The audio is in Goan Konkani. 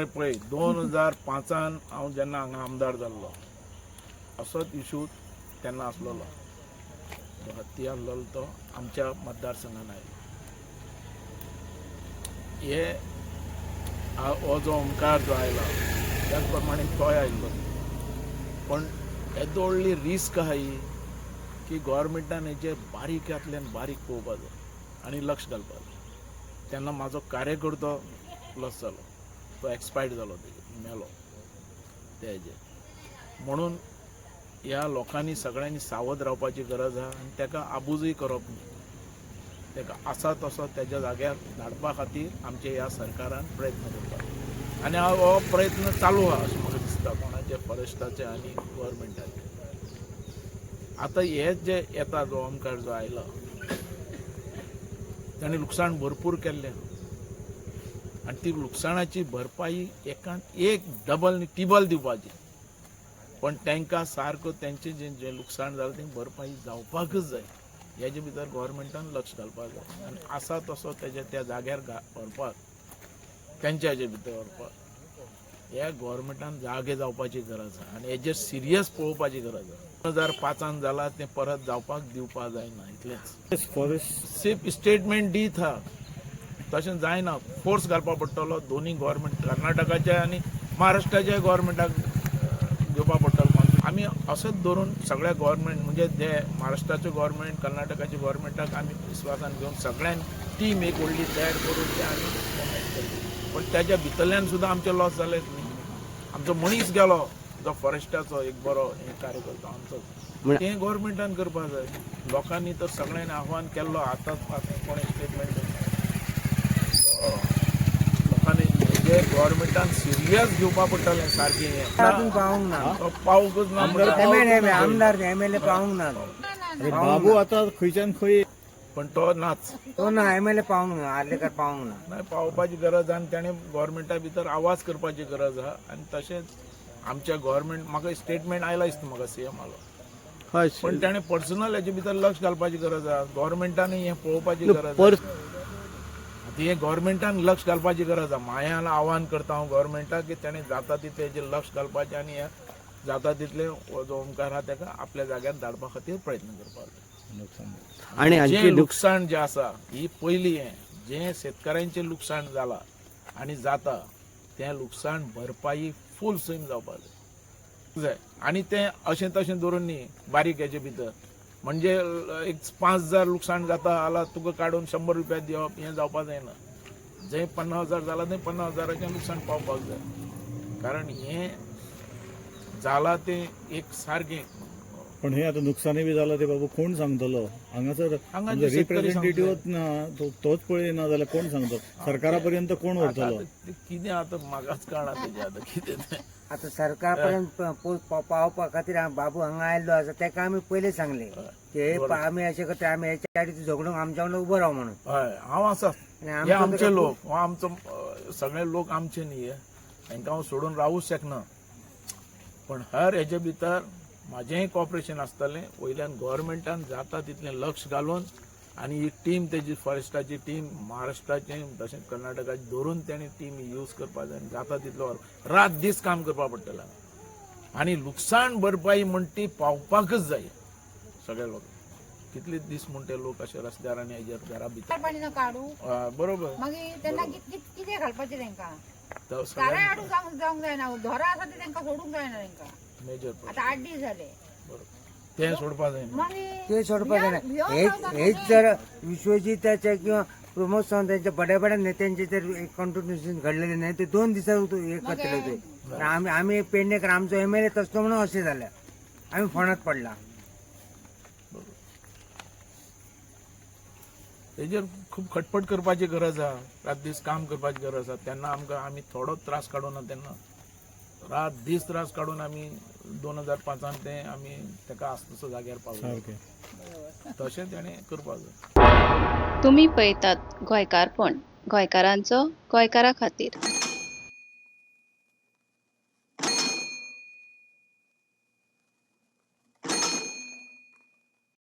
आरे पळय, 2005 हांव जेन्ना हांगा आमदार जाल्लो, असोच इशू तेन्ना आसलेलो. तो हत्ती आसलेलो तो आमच्या मतदारसंघान आयलो. हे हो जो ओंकार जो आयला त्याच प्रमाणे तोय आयल्लो. पण येदो व्हडली रिस्क आहा ही की गोवोरमेंटान हेजेर बारीकांतल्यान बारीक पळोवपा जाय आनी लक्ष घालपा जाय. तेन्ना म्हाजो कार्यकर्तो लॉस जालो, तो एक्सपायर्ड जालो, तेजेर मेलो ते हेजेर. म्हणून ह्या लोकांनी सगळ्यांनी सावध रावपाची गरज आहा आनी ताका आबुजूय करप न्ही. ताका आसा तसो तेज्या जाग्यार धाडपा खातीर आमच्या ह्या सरकारान प्रयत्न करपाक, आनी हो प्रयत्न चालू आहा अशें म्हाका दिसता, कोणाचे फॉरेस्टाचे आनी गोवोरमेंटाचे. आतां हे जे येता जो ओमकार जो आयला ताणें लुकसाण भरपूर केल्लें आनी ती लुकसाणाची भरपाई एकान एक डबल न्ही टिबल दिवपाची. पण तांकां सारको तेंचें जें जें लुकसाण जालां तें भरपाई जावपाकच जाय. हेजे भितर गोवोरमेंटान लक्ष घालपाक जाय आनी आसा तसो तेज्या त्या जाग्यार व्हरपाक, तेंच्या हेजे भितर व्हरपाक ह्या गोवोरमेंटान जागे जावपाची गरज आहा आनी हेजेर सिरियस पळोवपाची गरज आहा. 2005 जाला तें परत जावपाक दिवपाक जायना, इतलेंच. फॉरेस्ट सेफ स्टेटमेंट दीत हा, तशें जायना. फोर्स घालपा पडटलो दोनी गोवोरमेंट, कर्नाटकाच्या आनी महाराष्ट्राच्या गोवोरमेंटाक घेवपा पडटलो. आमी अशेंच धरून सगळ्या गोवोरमेंट, म्हणजे जे महाराष्ट्राचे गोवोरमेंट, कर्नाटकाचे गोवोरमेंटाक आमी विस्वासान घेवन सगळ्यान टीम एक व्हडली तयार करून ते आमी मोमेंट केली. पण त्याच्या भितरल्यान सुद्दां आमचें लॉस जालेंच न्ही. आमचो मनीस गेलो जो फॉरेस्टाचो एक बरो हे कार्यकर्तो आमचो. तें गोवोरमेंटान करपाक जाय. लोकांनी तर सगळ्यांनी आव्हान केल्लो. आतांच आतां कोणें स्टेटमेंट लोकांनी जे गोवोरमेंटान सिरियस घेवपा पडटलें सारकें हें. अजून पावूंक ना. तो पावूंकच ना म्हणटा. एमएलए, आमदार एमएलए पावूंक ना. अरे बाबू आता खंयच्यान खंय. पण तो नाच. तो ना, एमएलए पावूंक ना, आर्लेकर पावूंक ना. नाही, पावपाची गरज आनी ताणें गोवोरमेंटा भितर आवाज करपाची गरज आहा. आनी तशेंच आमच्या गोवोरमेंट, म्हाका स्टेटमेंट आयला दिसता म्हाका सीएमालो, पण ताणें पर्सनल हेजे भितर लक्ष घालपाची गरज आहा. गोवोरमेंटान हें पळोवपाची गरज आहा. आतां हें गोवोरमेंटान लक्ष घालपाची गरज आहा. मायान आव्हान करता हांव गोवोरमेंटाक की ताणें जाता तितलें हेजेर लक्ष घालपाचें आनी हें जाता तितलें हो जो ओंकार आहा ताका आपल्या जाग्यार धाडपा खातीर प्रयत्न करपाक जाय. आणि जें आणखी लुकसाण जें आसा ही पयली हें जें शेतकाऱ्यांचें लुकसाण जालां आनी जाता तें लुकसाण भरपाई फूल सैम जावपाक जाय जाय. आनी तें अशें तशें धरून न्ही, बारीक हेजे भितर म्हणजे एक 5,000 लुकसाण जाता जाल्यार तुका काडून 100 रुपया दिवप हें जावपाक जायना. जंय 50,000 जालां थंय 50,000चें लुकसाण पावपाक जाय, कारण हें जालां तें एक सारकें. पण हे आता नुकसानी बी जाला ते बाबू कोण सांगतलो हांगासर? हांगा जे शेतकरी. रिप्रेझेंटेटिव्ह ना, तोच पळयना जाल्यार कोण सांगतलो? सरकारा पर्यंत कोण व्हरतलो? आतां ते कितें आतां म्हाकाच कळना तेजें आतां कितें तें. आता सरकार पर्यंत पावपा खातीर बाबू हांगा आयल्लो आसा. ताका आमी पयले सांगले की हे आमी अशें करता, आमी हेच्या आडी झगडूंक आमच्या वांगडा उबो राव म्हणून. हय, हांव आसा. आनी हे आमचो आमचे ताका लोक, हो आमचो सगळे लोक आमचे न्ही हे, तांकां हांव सोडून रावूंक शकना. पण हर हेजे भितर म्हाजेंय कॉपरेशन आसतलें. वयल्यान गोवोरमेंटान जाता तितलें लक्ष घालून आनी ही टीम तेजी फॉरेस्टाची टीम महाराष्ट्राचे तशेंच कर्नाटकाचे धरून तेणी टीम यूज करपा जाय आनी जाता तितलो रात दीस काम करपा पडटलें आनी लुकसाण भरपाई म्हण ती पावपाकच जाय सगळे लोक. कितले दीस म्हण ते लोक अशे रस्त्यार आनी हेजेर घरा भितर. पाणी न काडू. हय, बरोबर. मागीर तेन्ना कितें घालपाचें तेंकां? तो काराय सगळ्यांक हाडूंक जावंक जायना, धोरां आसा ती तेंकां सोडूंक जायना तेंकां. मेजर. आतां 8 दीस जाले. बरोबर, तें सोडपा जायना. मागीर ते सोडपा जायना. भियोन हेच रावता हेच न्हू. जर विश्वजिताच्या किंवा प्रमोद सावंत यांच्या बड्या बड्या नेत्यांचे जर कॉन्ट्रिब्युशन घडलेले नाही ते 2 दिसात हे करतले ते. तर आमी आमी पेडणेकर, आमचो एमएलए तसलो म्हणून अशें जालें, आमी फोंडात पडला. तेजेर खूब खटपट करपाची गरज आहा, रात दीस काम करपाची गरज आहा. तेन्ना आमकां आमी थोडो त्रास काडूना, तेन्ना रात दीस त्रास काडून आमी 2005 ते आमी ताका आसा तसो जाग्यार पावले. सारकें. तशें तेणें करपाक जाय. तुमी पळयतात गोंयकारपण, गोंयकारांचो गोंयकारा खातीर.